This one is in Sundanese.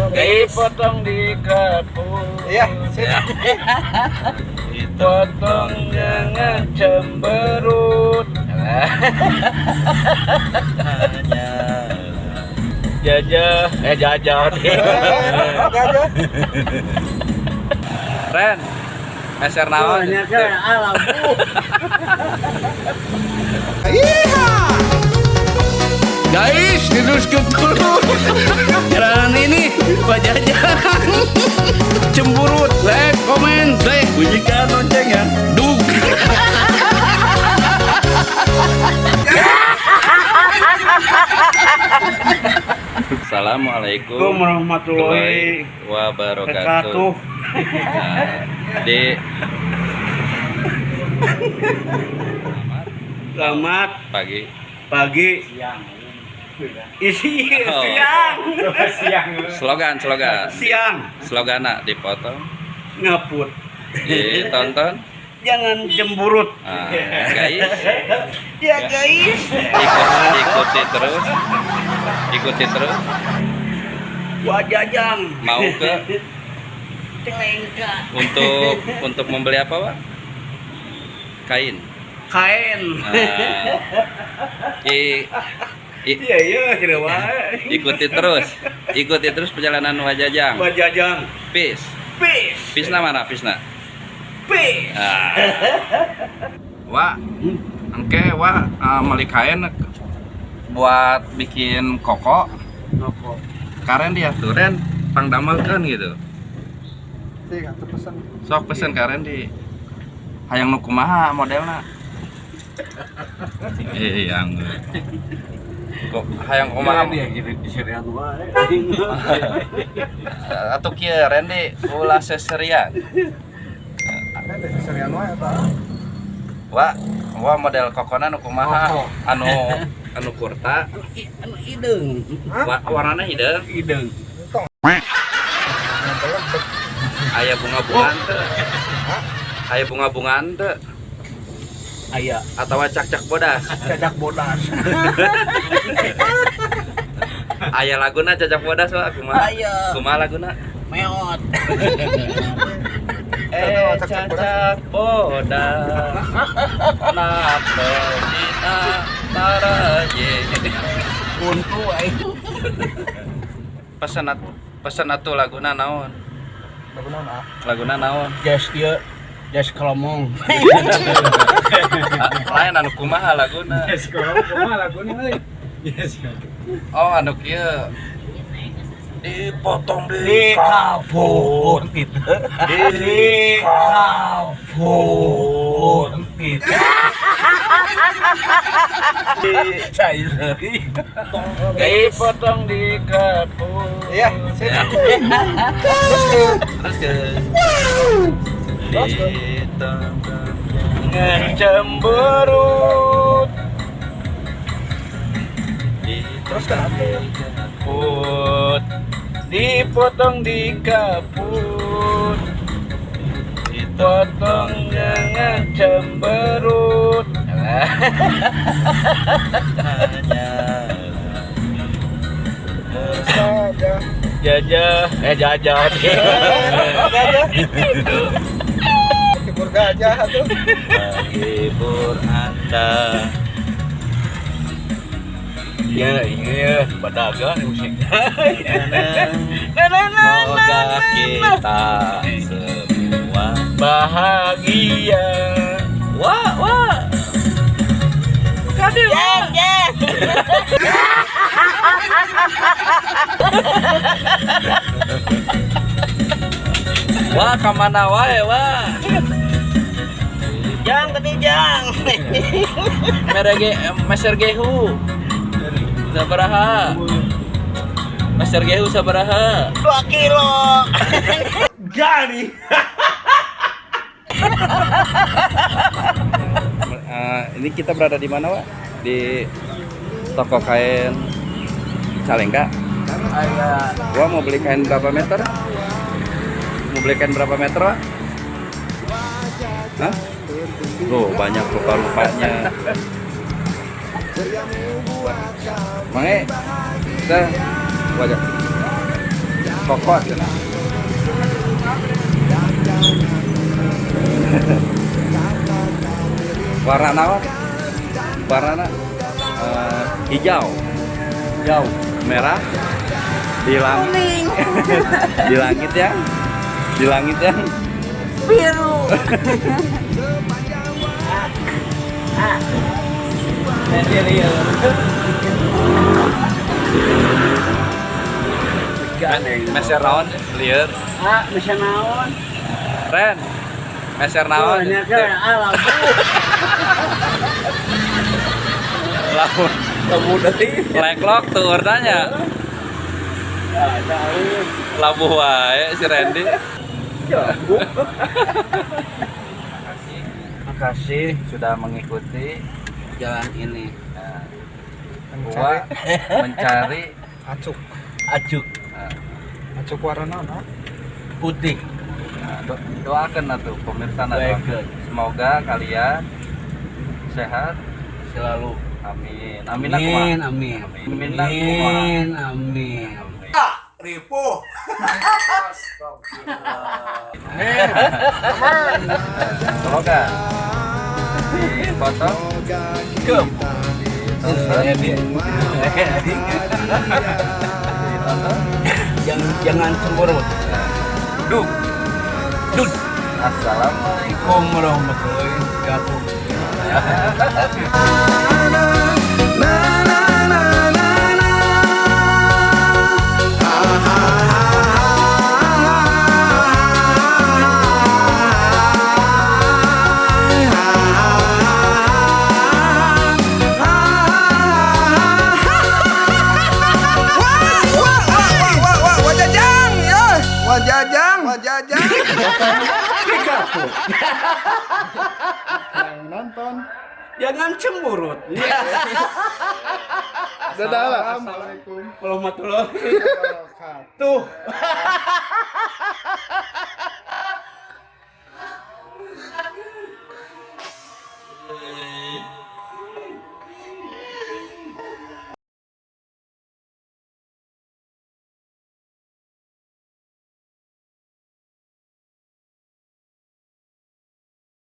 Guys, Dipotong di kapur. Iya, sip. Ya. Dipotong jangan cemberut. Jajah, eh jajah. Gajah. Ren, meser naon? Guys, diteruskan dulu. Jalanan ini Pak Jajang. Cemburut, like, komen, like, Bunyikan loncengnya. dug. Assalamualaikum Warahmatullahi wabarakatuh. Nah, di Selamat pagi pagi. Siang. Isi Oh. siang. slogan slogan Siang. slogana dipotong Ngaput. ditonton. Jangan cemburut. Ah, guys, Ya guys. ikuti terus, ikuti terus. Wajajang. Mau ke Celengka. untuk membeli apa, Pak? Kain. Kain. Nah, i, i- Iya iya kira wae. ikuti terus perjalanan Wajajang. Wajajang. Peace. Peace. Peace na mana? Peace na. Peace. Ah. Wah, engke wah meuli kain buat bikin koko. Noko. Karen dia tuh Ren pangdamelkeun gitu. Sih, atuh pesen. Sok pesen karen di hayang nu kumaha modelna. Eh yang kok hayang kumaha Dia gitu di serian wae. atuh kieu Randy ulah seserian. Kan dari serian wae eta. Wah, wah model kokona nu kumaha? Koko. Anu anu kurta, Anu hideung. Warnana hideung, Hideung. Entong. Aya bunga-bungaan teu. Aya bunga-bungaan teu Aya atawa cak-cak bodas. cacak bodas. Aya laguna cacak bodas wah kumaha? Aya. Kumaha laguna? Meot. Eh Cacak cacak bodas. Napa dina taraje. Buntu aing. Pesen pesen atuh laguna naon? Lagu naon ah? Laguna naon? Jas ieu jas kelomong. Lain anu kumaha laguna? Yes, kalau kumaha laguna euy. Yes. Oh, anu kieu. Dipotong Di kapur gitu. Di kapur gitu. Saya Guys, dipotong di kapur. Iya, sip. Ya. Terus ke Terus ke Terus ke ditonton Ngecemberut. terus ke atuh. Put dipotong di kaput. Dipotong jangan cemberut. Saja. Jajah, eh jajah. Gajah. Hibur gajah atuh. Menghibur Anda. Ya, iya, badagan musiknya. Na na na na Semoga na. kita semua Bahagia. wah wah. Kade wah. Wah, kamana wae wah. Jang tadi jang. Merege meser gehu. Sabaraha? Meser gehu sabaraha? 2 kilo. Gani. Ini kita berada di mana, Wak? Di toko kain Calengka. Aya Gua mau beli kain berapa meter? Mau beli kain berapa meter, Wak? Hah? Loh, banyak rupa-rupanya. Mange, kita wajah. Koko cenah. Warna naon? Warna hijau. Hijau, merah. Di langit. Di langit ya. Di langit ya. Biru. Meser naon lieur. Ah, meser naon? Ren. Meser naon? Labu. Labu deui. Leklok tuh nanya. Labu wae si Randy. Makasih sudah mengikuti jalan ini. Nah, gua mencari Acuk. Acuk. Nah, Acuk warna naon? Putih. Nah, doakan atuh pemirsa, Doakan. Semoga kalian sehat selalu. Amin. Amin. Amin. Amin. Amin. Amin. Amin. Ripuh. Semoga dipotong Ke. ditonton, Jangan cemberut. duk. Dud. Assalamualaikum warahmatullahi wabarakatuh. Wajajang ya, wajajang, wajajang. Yang nonton. Jangan cemberut. Dadah. Assalamualaikum Warahmatullahi wabarakatuh. Tuh.